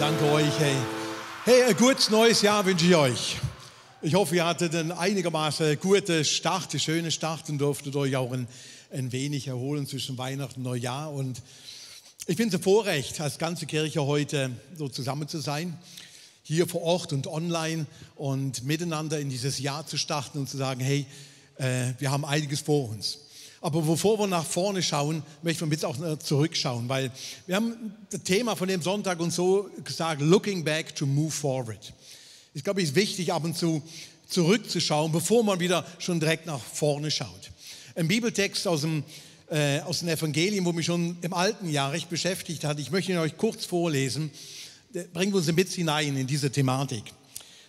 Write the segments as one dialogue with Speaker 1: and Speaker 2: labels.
Speaker 1: danke euch. Hey, ein gutes neues Jahr wünsche ich euch. Ich hoffe, ihr hattet einen einigermaßen guten Start, einen schönen Start und durftet euch auch ein wenig erholen zwischen Weihnachten und Neujahr. Und ich finde es ein Vorrecht, als ganze Kirche heute so zusammen zu sein, hier vor Ort und online und miteinander in dieses Jahr zu starten und zu sagen, hey, wir haben einiges vor uns. Aber bevor wir nach vorne schauen, möchten wir jetzt auch zurückschauen, weil wir haben das Thema von dem Sonntag uns so gesagt, looking back to move forward. Ich glaube, es ist wichtig, ab und zu zurückzuschauen, bevor man wieder schon direkt nach vorne schaut. Ein Bibeltext aus dem Evangelium, wo mich schon im alten Jahr recht beschäftigt hat. Ich möchte ihn euch kurz vorlesen. Der bringt uns ein bisschen hinein in diese Thematik.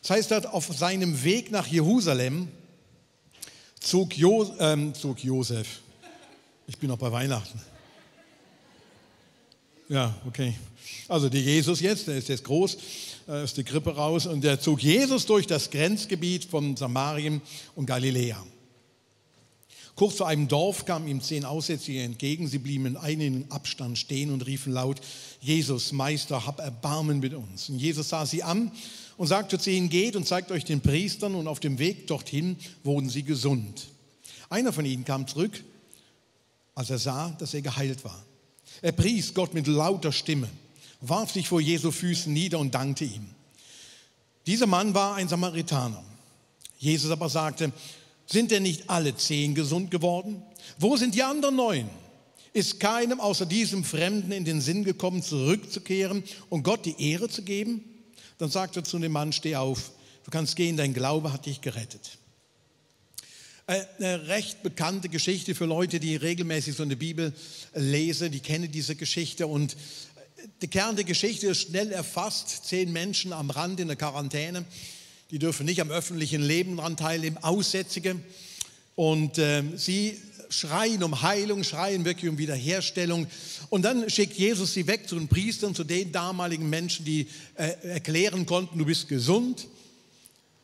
Speaker 1: Das heißt, dort auf seinem Weg nach Jerusalem zog Josef. Ich bin noch bei Weihnachten. Ja, okay. Also der Jesus jetzt, der ist jetzt groß, ist die Krippe raus und der zog Jesus durch das Grenzgebiet von Samarien und Galiläa. Kurz vor einem Dorf kamen ihm 10 Aussätzige entgegen. Sie blieben in einem Abstand stehen und riefen laut, Jesus, Meister, hab Erbarmen mit uns. Und Jesus sah sie an und sagte zu ihnen, geht und zeigt euch den Priestern. Und auf dem Weg dorthin wurden sie gesund. Einer von ihnen kam zurück, als er sah, dass er geheilt war. Er pries Gott mit lauter Stimme, warf sich vor Jesu Füßen nieder und dankte ihm. Dieser Mann war ein Samaritaner. Jesus aber sagte, sind denn nicht alle 10 gesund geworden? Wo sind die anderen 9? Ist keinem außer diesem Fremden in den Sinn gekommen, zurückzukehren und Gott die Ehre zu geben? Dann sagte er zu dem Mann, steh auf, du kannst gehen, dein Glaube hat dich gerettet. Eine recht bekannte Geschichte für Leute, die regelmäßig so eine Bibel lesen, die kennen diese Geschichte. Und der Kern der Geschichte ist schnell erfasst, 10 Menschen am Rand in der Quarantäne, die dürfen nicht am öffentlichen Leben daran teilnehmen, Aussätzige. Und sie schreien um Heilung, schreien wirklich um Wiederherstellung. Und dann schickt Jesus sie weg zu den Priestern, zu den damaligen Menschen, die erklären konnten, du bist gesund.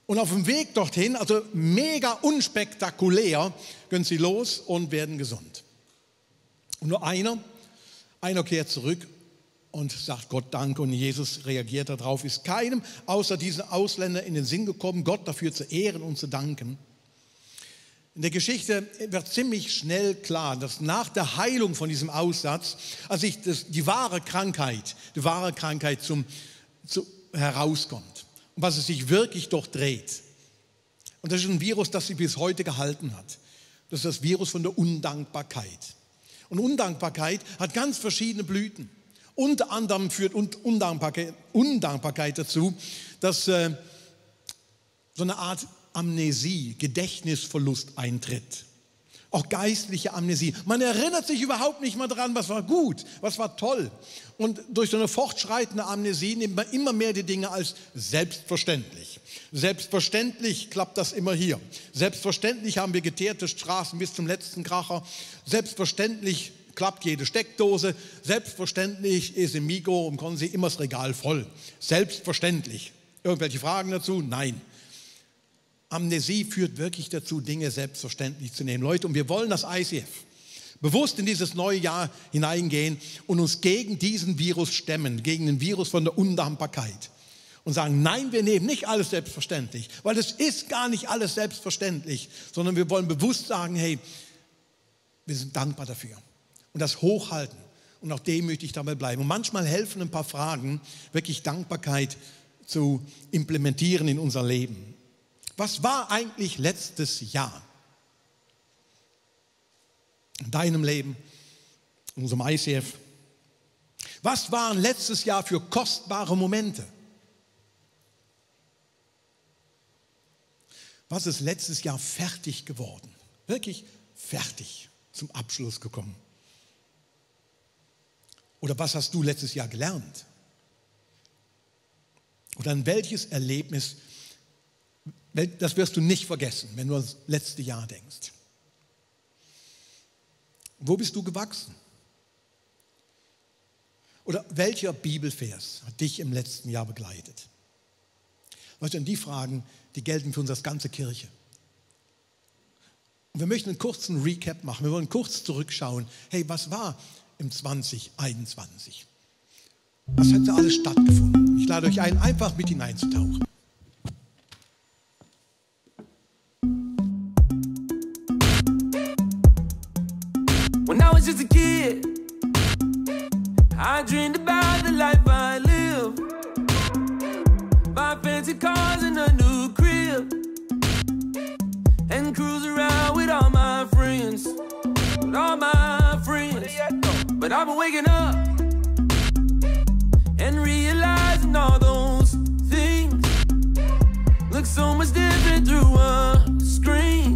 Speaker 1: Und auf dem Weg dorthin, also mega unspektakulär, gehen sie los und werden gesund. Und nur einer kehrt zurück und sagt Gott Dank und Jesus reagiert darauf, ist keinem außer diesen Ausländer in den Sinn gekommen, Gott dafür zu ehren und zu danken. In der Geschichte wird ziemlich schnell klar, dass nach der Heilung von diesem Aussatz, als sich die wahre Krankheit herauskommt und was es sich wirklich durchdreht. Und das ist ein Virus, das sich bis heute gehalten hat. Das ist das Virus von der Undankbarkeit. Und Undankbarkeit hat ganz verschiedene Blüten. Unter anderem führt Undankbarkeit dazu, dass so eine Art Amnesie, Gedächtnisverlust eintritt. Auch geistliche Amnesie. Man erinnert sich überhaupt nicht mehr daran, was war gut, was war toll. Und durch so eine fortschreitende Amnesie nimmt man immer mehr die Dinge als selbstverständlich. Selbstverständlich klappt das immer hier. Selbstverständlich haben wir geteerte Straßen bis zum letzten Kracher. Selbstverständlich klappt jede Steckdose. Selbstverständlich ist im Migros und Konsi immer das Regal voll. Selbstverständlich. Irgendwelche Fragen dazu? Nein. Amnesie führt wirklich dazu, Dinge selbstverständlich zu nehmen. Leute, und wir wollen das ICF bewusst in dieses neue Jahr hineingehen und uns gegen diesen Virus stemmen, gegen den Virus von der Undankbarkeit. Und sagen, nein, wir nehmen nicht alles selbstverständlich, weil es ist gar nicht alles selbstverständlich, sondern wir wollen bewusst sagen, hey, wir sind dankbar dafür. Und das hochhalten und auch demütig dabei bleiben. Und manchmal helfen ein paar Fragen, wirklich Dankbarkeit zu implementieren in unser Leben. Was war eigentlich letztes Jahr? In deinem Leben, in unserem ICF. Was waren letztes Jahr für kostbare Momente? Was ist letztes Jahr fertig geworden? Wirklich fertig zum Abschluss gekommen? Oder was hast du letztes Jahr gelernt? Oder an welches Erlebnis, das wirst du nicht vergessen, wenn du an das letzte Jahr denkst. Wo bist du gewachsen? Oder welcher Bibelvers hat dich im letzten Jahr begleitet? Weißt du, die Fragen, die gelten für uns als ganze Kirche. Und wir möchten einen kurzen Recap machen. Wir wollen kurz zurückschauen. Hey, was war im 2021? Was hat da alles stattgefunden? Ich lade euch ein, einfach mit hineinzutauchen.
Speaker 2: When I was just a kid, I dreamed about the life I live. Buy fancy cars and a new crib, and cruise around with all my friends, But I've been waking up and realizing all those things look so much different through a screen.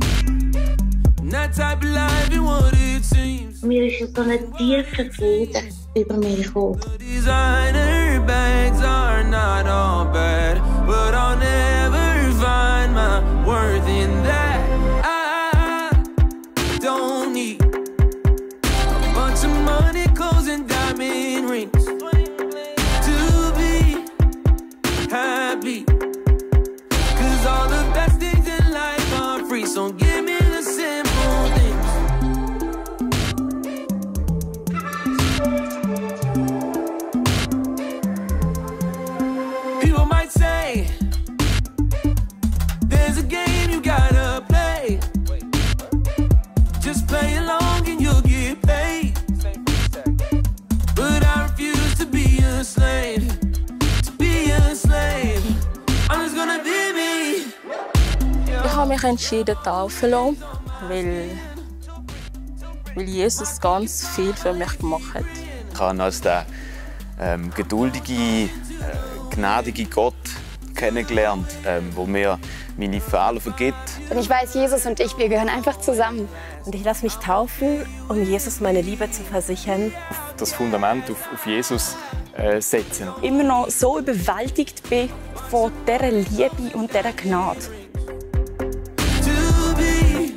Speaker 2: And that type of life is what it seems.
Speaker 3: Mir ist so ein tiefer Frieden über mich gekommen.
Speaker 2: Designer bags are not all bad, but I'll never find my worth in that. I don't need a bunch of money, clothes and diamond rings to be happy. 'Cause all the best things in life are free, so give me the simple things. People might say there's a game you gotta play. Just play along and you'll get paid. But I refuse to be a slave. To be a slave, I'm just gonna be me.
Speaker 4: Ich habe mich entschieden, taufen zu lassen, weil Jesus ganz viel für mich gemacht hat.
Speaker 5: Ich habe als den geduldige, gnädige Gott kennengelernt, wo mir meine Fehler vergibt.
Speaker 6: Und ich weiß, Jesus und ich, wir gehören einfach zusammen.
Speaker 7: Und ich lasse mich taufen, um Jesus meine Liebe zu versichern.
Speaker 5: Das Fundament auf Jesus setzen.
Speaker 7: Immer noch so überwältigt bin von dieser Liebe und dieser Gnade.
Speaker 2: To be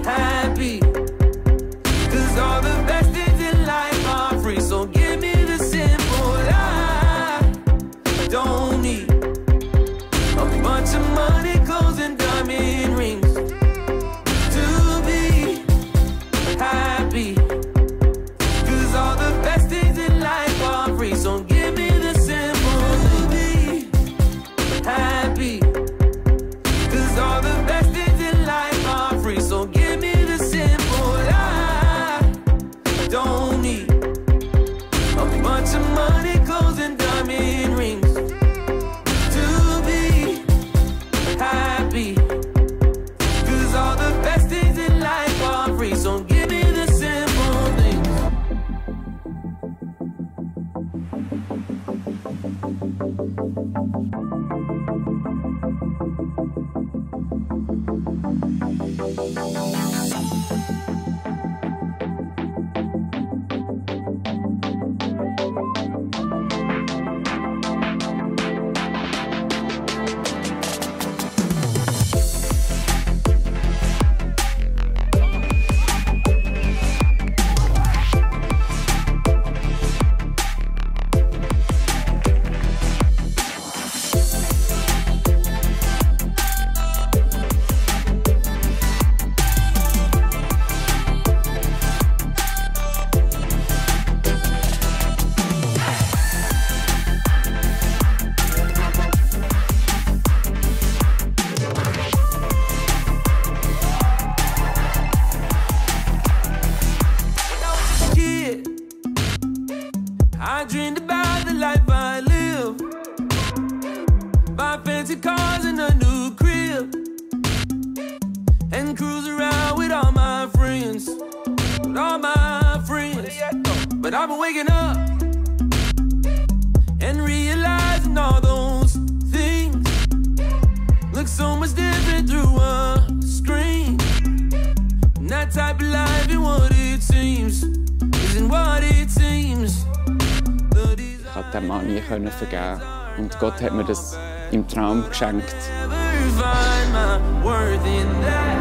Speaker 2: happy. 'Cause all the best things in life are free, so give me the simple. I don't need a bunch of money, clothes and diamond rings to be happy. 'Cause all the best things in life are free, so give me the simple. To be happy. 'Cause all the best things in life are free, so give me the simple. I don't need a bunch of money, clothes and diamond rings to be happy. 'Cause all the best things in life are free, so give me the simple things. Kid, I dreamed about the life I live. Buy fancy cars and a new crib, and cruise around with all my friends, But I've been waking up and realizing all those things look so much different through a screen. And that type of life is what it seems. Isn't what it seems.
Speaker 8: Ich konnte dem Mann nie vergeben. Und Gott hat mir das im Traum geschenkt.
Speaker 2: Never find my worth in that.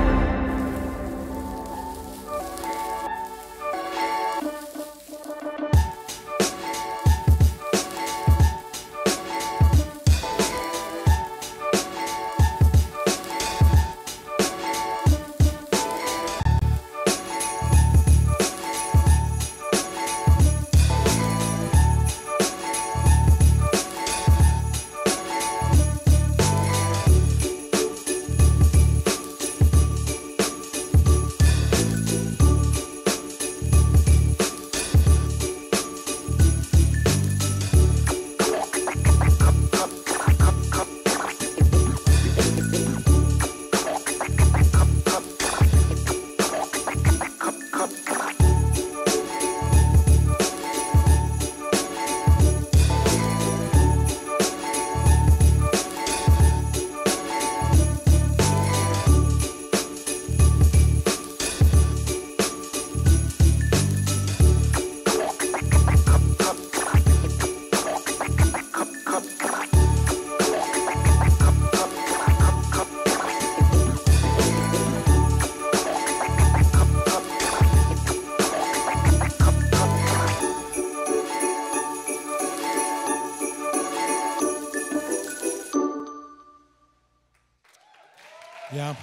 Speaker 1: Ja.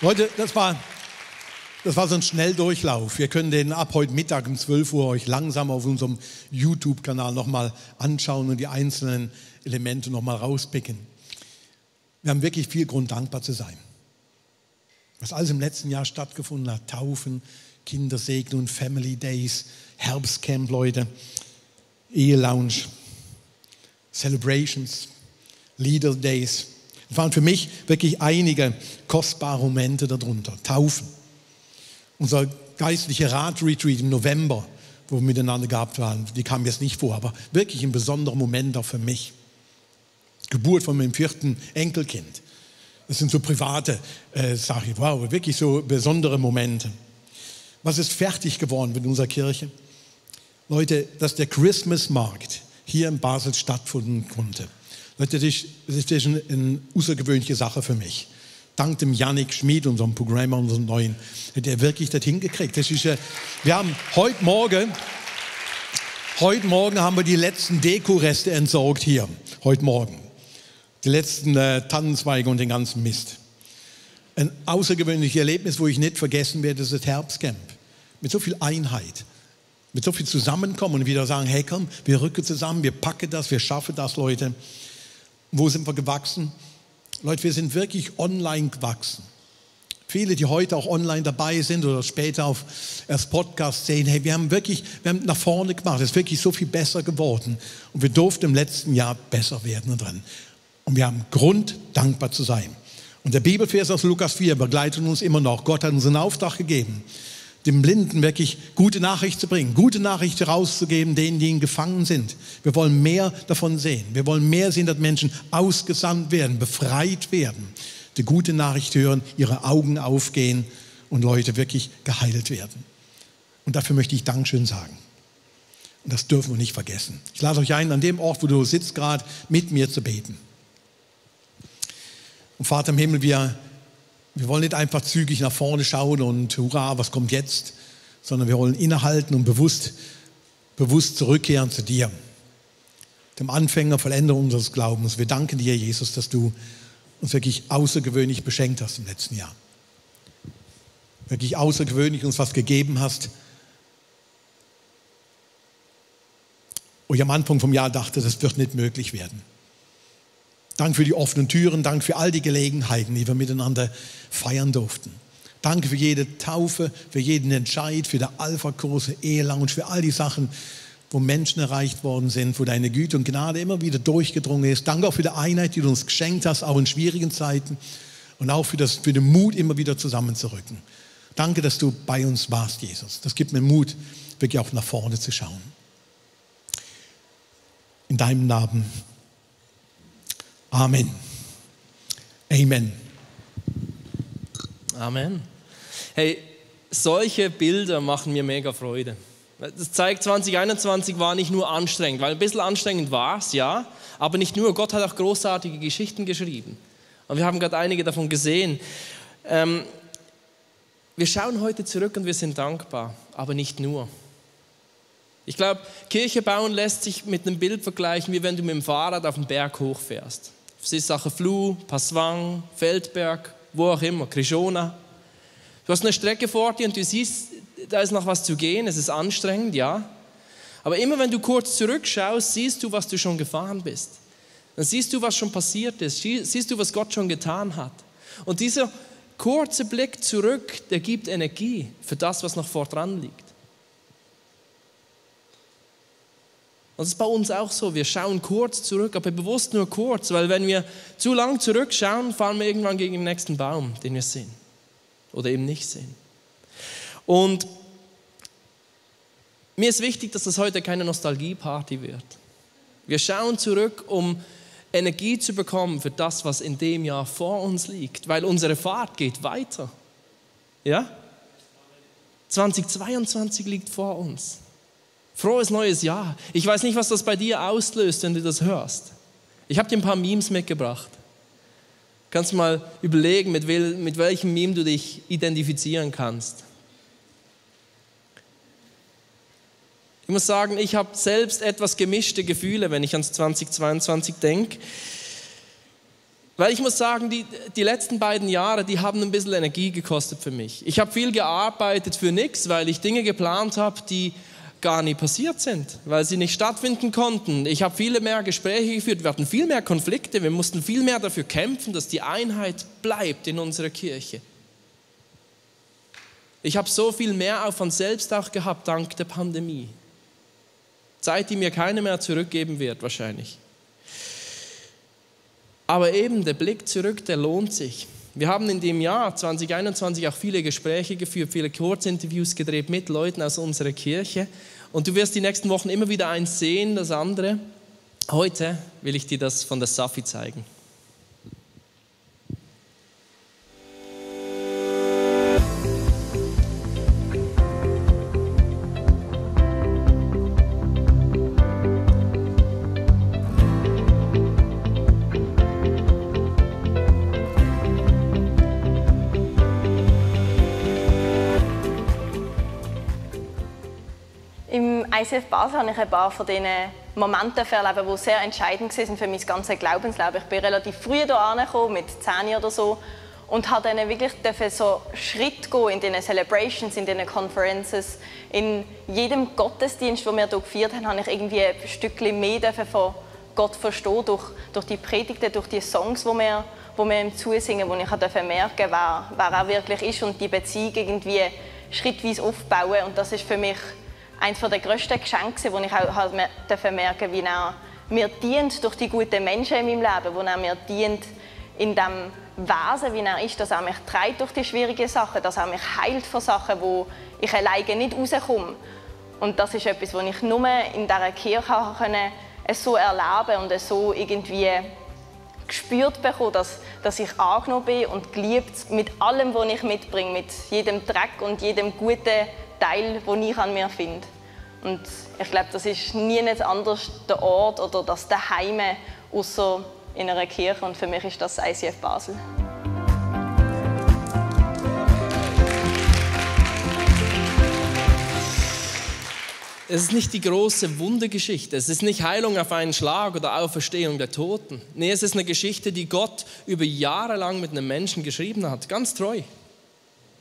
Speaker 1: Leute, das war so ein Schnelldurchlauf. Wir können den ab heute Mittag um 12 Uhr euch langsam auf unserem YouTube-Kanal nochmal anschauen und die einzelnen Elemente nochmal rauspicken. Wir haben wirklich viel Grund, dankbar zu sein. Was alles im letzten Jahr stattgefunden hat, Taufen, Kindersegnung, Family Days, Herbstcamp, Leute, Ehelounge, Celebrations, Leader Days. Es waren für mich wirklich einige kostbare Momente darunter. Taufen. Unser geistlicher Rat-Retreat im November, wo wir miteinander gehabt haben, die kam jetzt nicht vor, aber wirklich ein besonderer Moment auch für mich. Geburt von meinem 4. Enkelkind. Das sind so private Sachen. Wow, wirklich so besondere Momente. Was ist fertig geworden mit unserer Kirche? Leute, dass der Christmas-Markt hier in Basel stattfinden konnte. Leute, das ist eine außergewöhnliche Sache für mich. Dank dem Yannick Schmid, unserem Programmer, unserem Neuen, hat er wirklich das hingekriegt. Wir haben heute Morgen haben wir die letzten Dekoreste entsorgt hier. Heute Morgen. Die letzten Tannenzweige und den ganzen Mist. Ein außergewöhnliches Erlebnis, wo ich nicht vergessen werde, ist das Herbstcamp. Mit so viel Einheit, mit so viel Zusammenkommen und wieder sagen, hey komm, wir rücken zusammen, wir packen das, wir schaffen das, Leute. Wo sind wir gewachsen? Leute, wir sind wirklich online gewachsen. Viele, die heute auch online dabei sind oder später als Podcast sehen, hey, wir haben nach vorne gemacht, es ist wirklich so viel besser geworden. Und wir durften im letzten Jahr besser werden dran. Und wir haben Grund, dankbar zu sein. Und der Bibelvers aus Lukas 4 begleitet uns immer noch. Gott hat uns einen Auftrag gegeben, dem Blinden wirklich gute Nachricht zu bringen, gute Nachricht herauszugeben, denen, die gefangen sind. Wir wollen mehr davon sehen. Wir wollen mehr sehen, dass Menschen ausgesandt werden, befreit werden, die gute Nachricht hören, ihre Augen aufgehen und Leute wirklich geheilt werden. Und dafür möchte ich Dankeschön sagen. Und das dürfen wir nicht vergessen. Ich lade euch ein, an dem Ort, wo du sitzt, gerade mit mir zu beten. Und Vater im Himmel, wir wollen nicht einfach zügig nach vorne schauen und hurra, was kommt jetzt, sondern wir wollen innehalten und bewusst zurückkehren zu dir, dem Anfänger, Vollender unseres Glaubens. Wir danken dir, Jesus, dass du uns wirklich außergewöhnlich beschenkt hast im letzten Jahr. Wirklich außergewöhnlich uns was gegeben hast. Und ich am Anfang vom Jahr dachte, das wird nicht möglich werden. Danke für die offenen Türen, danke für all die Gelegenheiten, die wir miteinander feiern durften. Danke für jede Taufe, für jeden Entscheid, für den Alpha-Kurs, Ehelounge, für all die Sachen, wo Menschen erreicht worden sind, wo deine Güte und Gnade immer wieder durchgedrungen ist. Danke auch für die Einheit, die du uns geschenkt hast, auch in schwierigen Zeiten und auch für den Mut, immer wieder zusammenzurücken. Danke, dass du bei uns warst, Jesus. Das gibt mir Mut, wirklich auch nach vorne zu schauen. In deinem Namen. Amen. Amen.
Speaker 9: Amen. Hey, solche Bilder machen mir mega Freude. Das zeigt, 2021 war nicht nur anstrengend, weil ein bisschen anstrengend war es, ja, aber nicht nur. Gott hat auch großartige Geschichten geschrieben. Und wir haben gerade einige davon gesehen. Wir schauen heute zurück und wir sind dankbar, aber nicht nur. Ich glaube, Kirche bauen lässt sich mit einem Bild vergleichen, wie wenn du mit dem Fahrrad auf den Berg hochfährst. Es ist Sache Fluh, Passwang, Feldberg, wo auch immer, Krishona. Du hast eine Strecke vor dir und du siehst, da ist noch was zu gehen, es ist anstrengend, ja. Aber immer wenn du kurz zurückschaust, siehst du, was du schon gefahren bist. Dann siehst du, was schon passiert ist, siehst du, was Gott schon getan hat. Und dieser kurze Blick zurück, der gibt Energie für das, was noch vor dran liegt. Und das ist bei uns auch so, wir schauen kurz zurück, aber bewusst nur kurz, weil wenn wir zu lang zurückschauen, fahren wir irgendwann gegen den nächsten Baum, den wir sehen oder eben nicht sehen. Und mir ist wichtig, dass das heute keine Nostalgie-Party wird. Wir schauen zurück, um Energie zu bekommen für das, was in dem Jahr vor uns liegt, weil unsere Fahrt geht weiter. Ja? 2022 liegt vor uns. Frohes neues Jahr. Ich weiß nicht, was das bei dir auslöst, wenn du das hörst. Ich habe dir ein paar Memes mitgebracht. Kannst du mal überlegen, mit welchem Meme du dich identifizieren kannst. Ich muss sagen, ich habe selbst etwas gemischte Gefühle, wenn ich ans 2022 denke. Weil ich muss sagen, die letzten beiden Jahre, die haben ein bisschen Energie gekostet für mich. Ich habe viel gearbeitet für nichts, weil ich Dinge geplant habe, die gar nie passiert sind, weil sie nicht stattfinden konnten. Ich habe viele mehr Gespräche geführt, wir hatten viel mehr Konflikte, wir mussten viel mehr dafür kämpfen, dass die Einheit bleibt in unserer Kirche. Ich habe so viel mehr Aufwand selbst auch gehabt, dank der Pandemie. Zeit, die mir keiner mehr zurückgeben wird, wahrscheinlich. Aber eben, der Blick zurück, der lohnt sich. Wir haben in dem Jahr 2021 auch viele Gespräche geführt, viele Kurzinterviews gedreht mit Leuten aus unserer Kirche. Und du wirst die nächsten Wochen immer wieder eins sehen, das andere. Heute will ich dir das von der Safi zeigen.
Speaker 7: Im ICF Basel habe ich ein paar von diesen Momenten erlebt, die sehr entscheidend waren für mein ganzes Glaubensleben. Ich bin relativ früh hierher gekommen, mit 10 oder so, und habe dann wirklich so Schritt gehen in diesen Celebrations, in diesen Conferences. In jedem Gottesdienst, den wir hier gefeiert haben, habe ich irgendwie ein Stückchen mehr von Gott verstehen, durch die Predigten, durch die Songs, die wir ihm zusingen, wo ich merken durfte, wer er wirklich ist und die Beziehung irgendwie schrittweise aufbauen. Und das ist für mich eines der grössten Geschenke, wo ich auch merken durfte, wie er mir dient durch die guten Menschen in meinem Leben, wo er mir dient in dem Wesen, wie er ist, dass er mich trägt durch die schwierigen Sachen, dass er mich heilt von Sachen, wo ich alleine nicht rauskomme. Und das ist etwas, was ich nur in dieser Kirche so erleben und so irgendwie gespürt bekommen, dass ich angenommen bin und geliebt mit allem, was ich mitbringe, mit jedem Dreck und jedem guten Teil, den ich an mir finde. Und ich glaube, das ist nie anders der Ort oder das Daheim, außer in einer Kirche. Und für mich ist das ICF Basel.
Speaker 9: Es ist nicht die große Wundergeschichte, es ist nicht Heilung auf einen Schlag oder Auferstehung der Toten. Nee, es ist eine Geschichte, die Gott über Jahre lang mit einem Menschen geschrieben hat, ganz treu.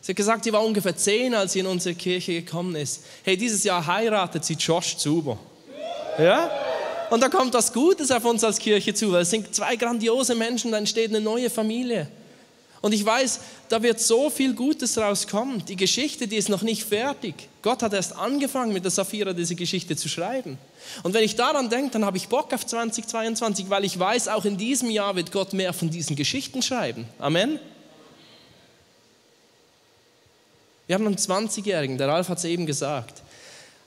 Speaker 9: Sie hat gesagt, sie war ungefähr 10, als sie in unsere Kirche gekommen ist. Hey, dieses Jahr heiratet sie Josh Zuber. Ja? Und da kommt was Gutes auf uns als Kirche zu, weil es sind 2 grandiose Menschen, da entsteht eine neue Familie. Und ich weiß, da wird so viel Gutes rauskommen. Die Geschichte, die ist noch nicht fertig. Gott hat erst angefangen, mit der Safira diese Geschichte zu schreiben. Und wenn ich daran denke, dann habe ich Bock auf 2022, weil ich weiß, auch in diesem Jahr wird Gott mehr von diesen Geschichten schreiben. Amen. Wir haben am 20-Jährigen, der Ralf hat es eben gesagt,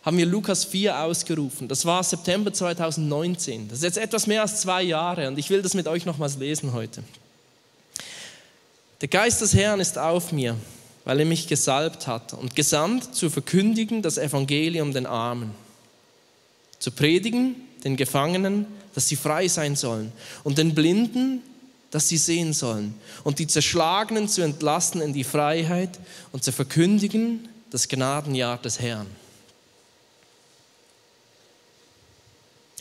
Speaker 9: haben wir Lukas 4 ausgerufen. Das war September 2019. Das ist jetzt etwas mehr als 2 Jahre und ich will das mit euch nochmals lesen heute. Der Geist des Herrn ist auf mir, weil er mich gesalbt hat und gesandt, zu verkündigen das Evangelium den Armen, zu predigen den Gefangenen, dass sie frei sein sollen, und den Blinden, dass sie sehen sollen, und die Zerschlagenen zu entlassen in die Freiheit und zu verkündigen das Gnadenjahr des Herrn.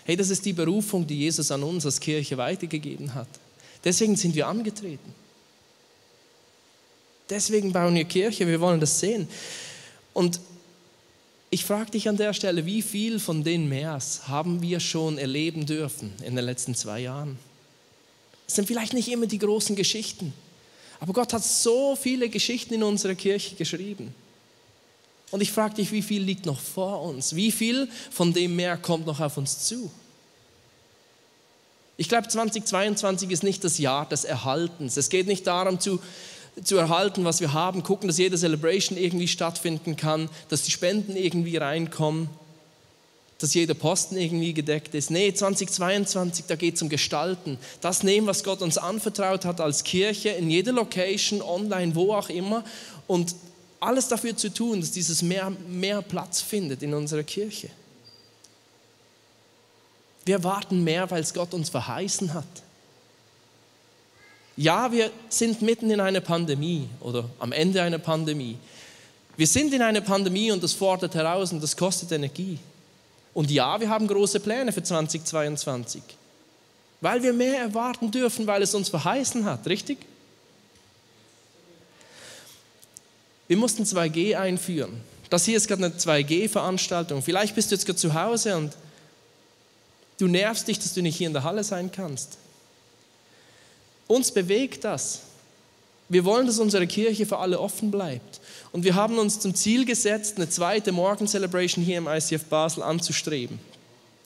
Speaker 9: Hey, das ist die Berufung, die Jesus an uns als Kirche weitergegeben hat. Deswegen sind wir angetreten. Deswegen bauen wir Kirche, wir wollen das sehen. Und ich frage dich an der Stelle, wie viel von den Mehrs haben wir schon erleben dürfen in den letzten 2 Jahren? Es sind vielleicht nicht immer die großen Geschichten, aber Gott hat so viele Geschichten in unserer Kirche geschrieben. Und ich frage dich, wie viel liegt noch vor uns? Wie viel von dem mehr kommt noch auf uns zu? Ich glaube, 2022 ist nicht das Jahr des Erhaltens. Es geht nicht darum, zu erhalten, was wir haben, gucken, dass jede Celebration irgendwie stattfinden kann, dass die Spenden irgendwie reinkommen, dass jeder Posten irgendwie gedeckt ist. Nee, 2022, da geht es um Gestalten. Das nehmen, was Gott uns anvertraut hat als Kirche, in jeder Location, online, wo auch immer, und alles dafür zu tun, dass dieses mehr Platz findet in unserer Kirche. Wir erwarten mehr, weil es Gott uns verheißen hat. Ja, wir sind mitten in einer Pandemie oder am Ende einer Pandemie. Wir sind in einer Pandemie und das fordert heraus und das kostet Energie. Und ja, wir haben große Pläne für 2022. Weil wir mehr erwarten dürfen, weil es uns verheißen hat, richtig? Wir mussten 2G einführen. Das hier ist gerade eine 2G-Veranstaltung. Vielleicht bist du jetzt gerade zu Hause und du nervst dich, dass du nicht hier in der Halle sein kannst. Uns bewegt das. Wir wollen, dass unsere Kirche für alle offen bleibt. Und wir haben uns zum Ziel gesetzt, eine zweite Morgen-Celebration hier im ICF Basel anzustreben.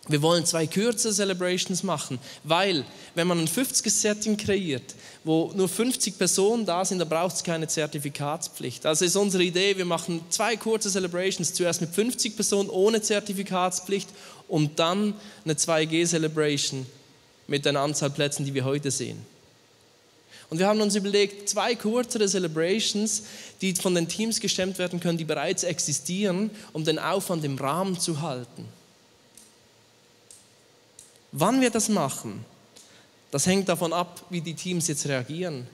Speaker 9: Wir wollen 2 kürzere Celebrations machen, weil, wenn man ein 50er-Setting kreiert, wo nur 50 Personen da sind, da braucht es keine Zertifikatspflicht. Also ist unsere Idee, wir machen 2 kurze Celebrations, zuerst mit 50 Personen ohne Zertifikatspflicht und dann eine 2G-Celebration mit der Anzahl Plätzen, die wir heute sehen. Und wir haben uns überlegt, 2 kürzere Celebrations, die von den Teams gestemmt werden können, die bereits existieren, um den Aufwand im Rahmen zu halten. Wann wir das machen, das hängt davon ab, wie die Teams jetzt reagieren.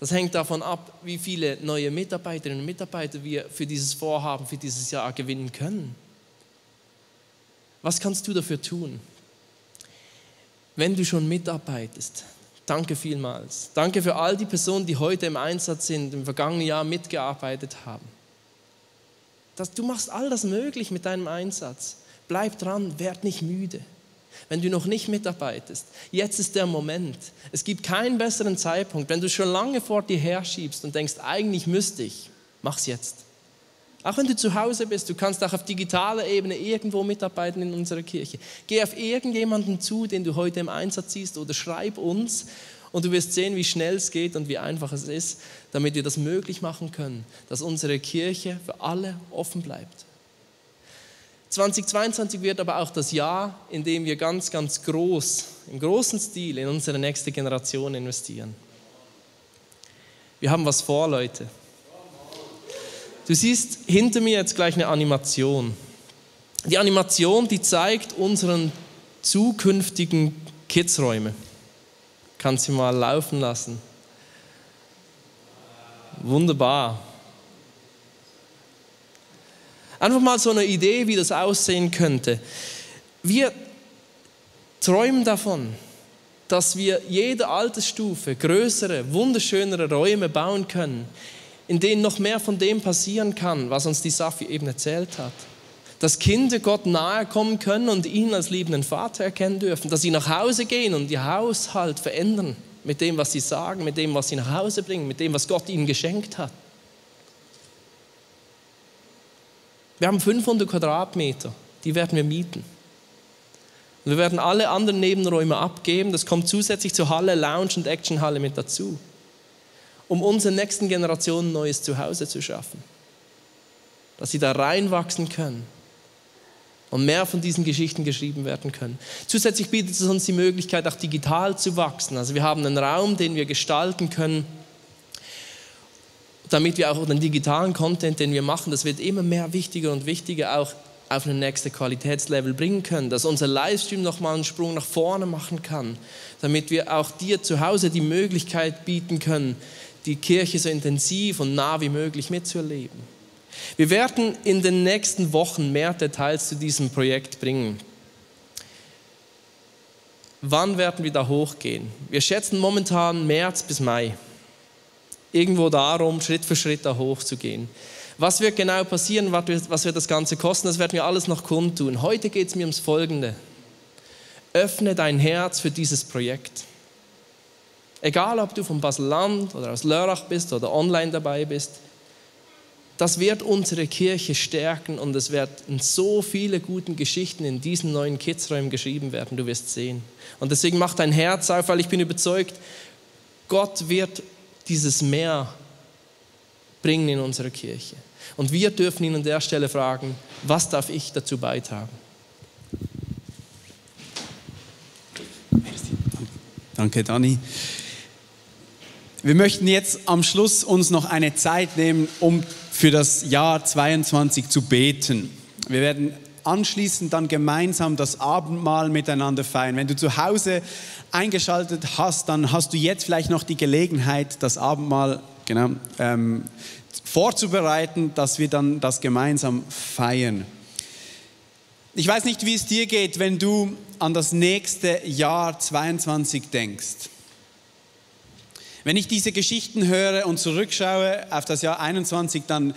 Speaker 9: Das hängt davon ab, wie viele neue Mitarbeiterinnen und Mitarbeiter wir für dieses Vorhaben, für dieses Jahr gewinnen können. Was kannst du dafür tun? Wenn du schon mitarbeitest, danke vielmals. Danke für all die Personen, die heute im Einsatz sind, im vergangenen Jahr mitgearbeitet haben. Du machst all das möglich mit deinem Einsatz. Bleib dran, werd nicht müde. Wenn du noch nicht mitarbeitest, jetzt ist der Moment. Es gibt keinen besseren Zeitpunkt. Wenn du schon lange vor dir herschiebst und denkst, eigentlich müsste ich, mach's jetzt. Auch wenn du zu Hause bist, du kannst auch auf digitaler Ebene irgendwo mitarbeiten in unserer Kirche. Geh auf irgendjemanden zu, den du heute im Einsatz siehst, oder schreib uns und du wirst sehen, wie schnell es geht und wie einfach es ist, damit wir das möglich machen können, dass unsere Kirche für alle offen bleibt. 2022 wird aber auch das Jahr, in dem wir ganz, ganz groß, im großen Stil in unsere nächste Generation investieren. Wir haben was vor, Leute. Du siehst hinter mir jetzt gleich eine Animation. Die Animation, die zeigt unseren zukünftigen Kidsräume. Kannst du mal laufen lassen. Wunderbar. Einfach mal so eine Idee, wie das aussehen könnte. Wir träumen davon, dass wir jede Altersstufe größere, wunderschönere Räume bauen können, in denen noch mehr von dem passieren kann, was uns die Safi eben erzählt hat. Dass Kinder Gott nahe kommen können und ihn als liebenden Vater erkennen dürfen. Dass sie nach Hause gehen und ihr Haushalt verändern mit dem, was sie sagen, mit dem, was sie nach Hause bringen, mit dem, was Gott ihnen geschenkt hat. Wir haben 500 Quadratmeter, die werden wir mieten. Und wir werden alle anderen Nebenräume abgeben, das kommt zusätzlich zur Halle, Lounge und Actionhalle mit dazu, um unseren nächsten Generationen ein neues Zuhause zu schaffen. Dass sie da reinwachsen können und mehr von diesen Geschichten geschrieben werden können. Zusätzlich bietet es uns die Möglichkeit, auch digital zu wachsen. Also wir haben einen Raum, den wir gestalten können, damit wir auch den digitalen Content, den wir machen, das wird immer mehr wichtiger und wichtiger, auch auf ein nächstes Qualitätslevel bringen können, dass unser Livestream nochmal einen Sprung nach vorne machen kann, damit wir auch dir zu Hause die Möglichkeit bieten können, die Kirche so intensiv und nah wie möglich mitzuerleben. Wir werden in den nächsten Wochen mehr Details zu diesem Projekt bringen. Wann werden wir da hochgehen? Wir schätzen momentan März bis Mai. Irgendwo darum, Schritt für Schritt da hochzugehen. Was wird genau passieren, was wird das Ganze kosten, das werden wir alles noch kundtun. Heute geht es mir ums Folgende. Öffne dein Herz für dieses Projekt. Egal, ob du vom Basel-Land oder aus Lörrach bist oder online dabei bist, das wird unsere Kirche stärken und es werden so viele gute Geschichten in diesen neuen Kidsräumen geschrieben werden, du wirst sehen. Und deswegen mach dein Herz auf, weil ich bin überzeugt, Gott wird dieses Mehr bringen in unsere Kirche. Und wir dürfen ihn an der Stelle fragen, was darf ich dazu beitragen?
Speaker 10: Danke, Dani. Wir möchten jetzt am Schluss uns noch eine Zeit nehmen, um für das Jahr 22 zu beten. Wir werden anschließend dann gemeinsam das Abendmahl miteinander feiern. Wenn du zu Hause eingeschaltet hast, dann hast du jetzt vielleicht noch die Gelegenheit, das Abendmahl vorzubereiten, dass wir dann das gemeinsam feiern. Ich weiß nicht, wie es dir geht, wenn du an das nächste Jahr 22 denkst. Wenn ich diese Geschichten höre und zurückschaue auf das Jahr 21, dann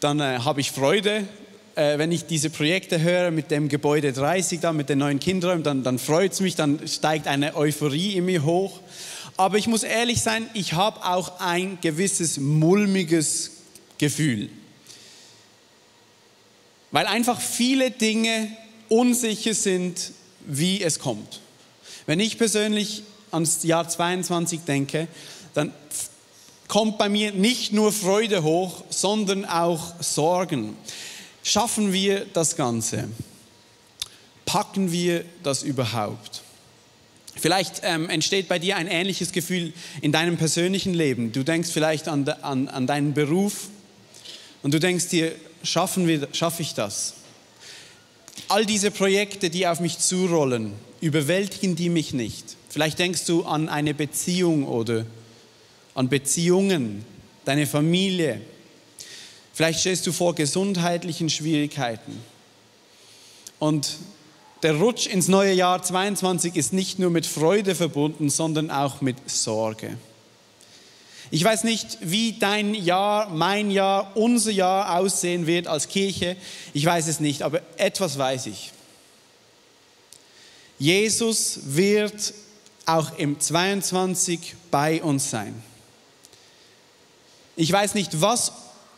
Speaker 10: habe ich Freude. Wenn ich diese Projekte höre mit dem Gebäude 30, dann mit den neuen Kinderräumen, dann freut es mich, dann steigt eine Euphorie in mir hoch. Aber ich muss ehrlich sein, ich habe auch ein gewisses mulmiges Gefühl. Weil einfach viele Dinge unsicher sind, wie es kommt. Wenn ich persönlich ans Jahr 22 denke, dann kommt bei mir nicht nur Freude hoch, sondern auch Sorgen. Schaffen wir das Ganze? Packen wir das überhaupt? Vielleicht entsteht bei dir ein ähnliches Gefühl in deinem persönlichen Leben. Du denkst vielleicht an deinen Beruf und du denkst dir, schaffe ich das? All diese Projekte, die auf mich zurollen, überwältigen die mich nicht? Vielleicht denkst du an eine Beziehung oder an Beziehungen, deine Familie. Vielleicht stehst du vor gesundheitlichen Schwierigkeiten. Und der Rutsch ins neue Jahr 22 ist nicht nur mit Freude verbunden, sondern auch mit Sorge. Ich weiß nicht, wie dein Jahr, mein Jahr, unser Jahr aussehen wird als Kirche. Ich weiß es nicht, aber etwas weiß ich. Jesus wird auch im 22 bei uns sein. Ich weiß nicht, was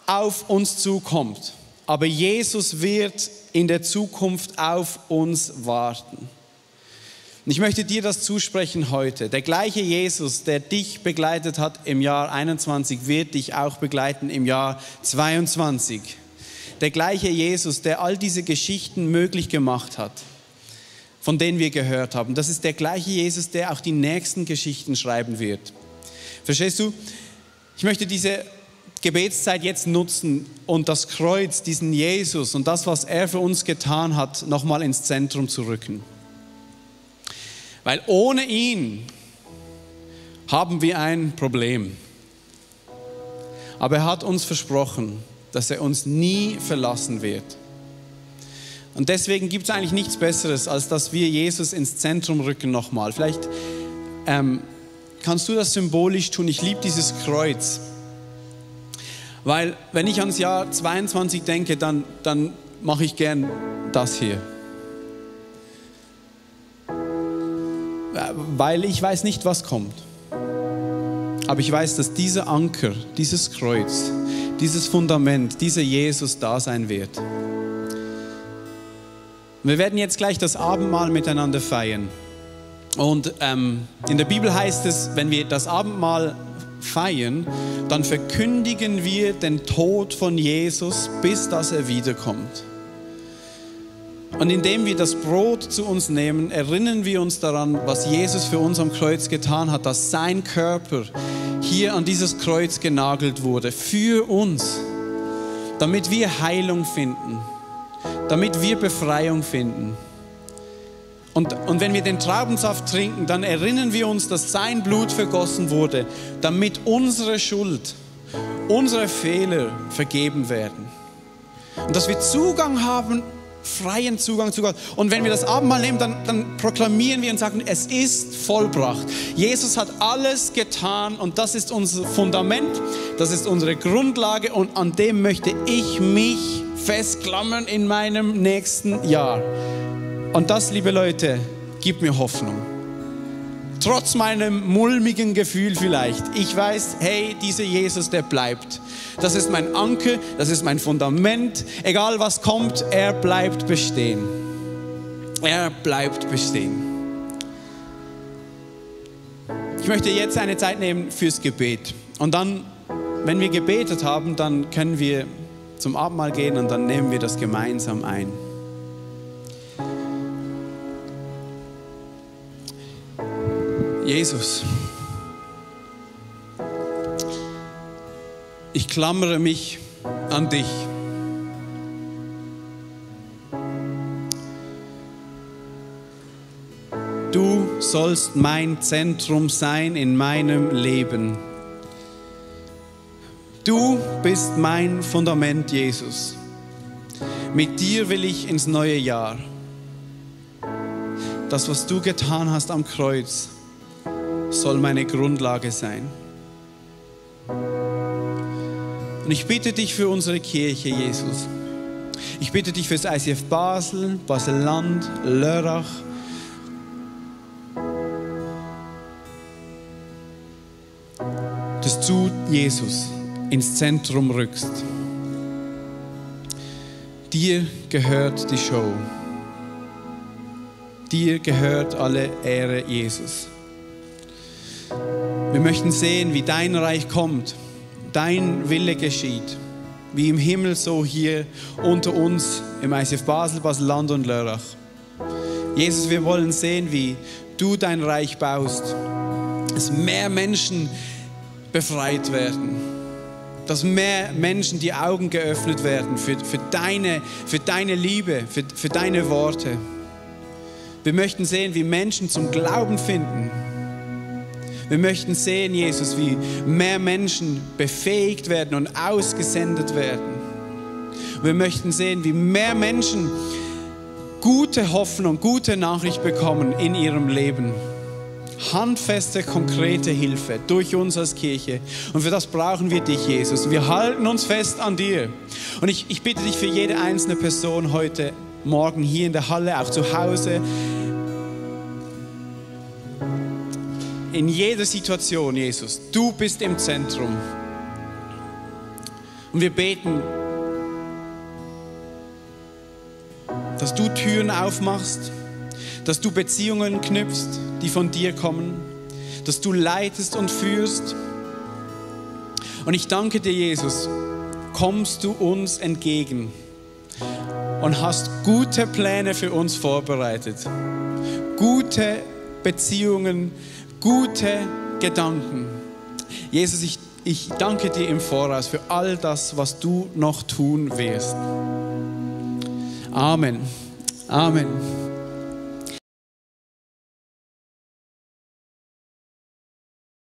Speaker 10: auf uns zukommt, aber Jesus wird in der Zukunft auf uns warten. Und ich möchte dir das zusprechen heute. Der gleiche Jesus, der dich begleitet hat im Jahr 21, wird dich auch begleiten im Jahr 22. Der gleiche Jesus, der all diese Geschichten möglich gemacht hat, von denen wir gehört haben. Das ist der gleiche Jesus, der auch die nächsten Geschichten schreiben wird. Verstehst du? Ich möchte diese Gebetszeit jetzt nutzen und das Kreuz, diesen Jesus und das, was er für uns getan hat, nochmal ins Zentrum zu rücken. Weil ohne ihn haben wir ein Problem. Aber er hat uns versprochen, dass er uns nie verlassen wird. Und deswegen gibt es eigentlich nichts Besseres, als dass wir Jesus ins Zentrum rücken nochmal. Vielleicht kannst du das symbolisch tun. Ich liebe dieses Kreuz. Weil wenn ich ans Jahr 22 denke, dann mache ich gern das hier. Weil ich weiß nicht, was kommt. Aber ich weiß, dass dieser Anker, dieses Kreuz, dieses Fundament, dieser Jesus da sein wird. Wir werden jetzt gleich das Abendmahl miteinander feiern. Und in der Bibel heißt es, wenn wir das Abendmahl feiern, dann verkündigen wir den Tod von Jesus, bis dass er wiederkommt. Und indem wir das Brot zu uns nehmen, erinnern wir uns daran, was Jesus für uns am Kreuz getan hat, dass sein Körper hier an dieses Kreuz genagelt wurde, für uns, damit wir Heilung finden, damit wir Befreiung finden. Und wenn wir den Traubensaft trinken, dann erinnern wir uns, dass sein Blut vergossen wurde, damit unsere Schuld, unsere Fehler vergeben werden. Und dass wir Zugang haben, freien Zugang zu Gott. Und wenn wir das Abendmahl nehmen, dann proklamieren wir und sagen, es ist vollbracht. Jesus hat alles getan und das ist unser Fundament, das ist unsere Grundlage und an dem möchte ich mich festklammern in meinem nächsten Jahr. Und das, liebe Leute, gibt mir Hoffnung. Trotz meinem mulmigen Gefühl vielleicht. Ich weiß, hey, dieser Jesus, der bleibt. Das ist mein Anker, das ist mein Fundament. Egal was kommt, er bleibt bestehen. Er bleibt bestehen. Ich möchte jetzt eine Zeit nehmen fürs Gebet. Und dann, wenn wir gebetet haben, dann können wir zum Abendmahl gehen und dann nehmen wir das gemeinsam ein. Jesus, ich klammere mich an dich. Du sollst mein Zentrum sein in meinem Leben. Du bist mein Fundament, Jesus. Mit dir will ich ins neue Jahr. das, was du getan hast am Kreuz, soll meine Grundlage sein. Und ich bitte dich für unsere Kirche, Jesus. Ich bitte dich für das ICF Basel, Basel-Land, Lörrach. Dass du, Jesus, ins Zentrum rückst. Dir gehört die Show. Dir gehört alle Ehre, Jesus. Wir möchten sehen, wie dein Reich kommt, dein Wille geschieht, wie im Himmel, so hier unter uns im ICF Basel, Basel-Land und Lörrach. Jesus, wir wollen sehen, wie du dein Reich baust, dass mehr Menschen befreit werden, dass mehr Menschen die Augen geöffnet werden für deine Liebe, für deine Worte. Wir möchten sehen, wie Menschen zum Glauben finden. Wir möchten sehen, Jesus, wie mehr Menschen befähigt werden und ausgesendet werden. Wir möchten sehen, wie mehr Menschen gute Hoffnung, gute Nachricht bekommen in ihrem Leben. Handfeste, konkrete Hilfe durch uns als Kirche. Und für das brauchen wir dich, Jesus. Wir halten uns fest an dir. Und ich bitte dich für jede einzelne Person heute Morgen hier in der Halle, auch zu Hause, in jeder Situation, Jesus, du bist im Zentrum. Und wir beten, dass du Türen aufmachst, dass du Beziehungen knüpfst, die von dir kommen, dass du leitest und führst. Und ich danke dir, Jesus, kommst du uns entgegen und hast gute Pläne für uns vorbereitet. Gute Beziehungen, gute Gedanken. Jesus, ich danke dir im Voraus für all das, was du noch tun wirst. Amen. Amen.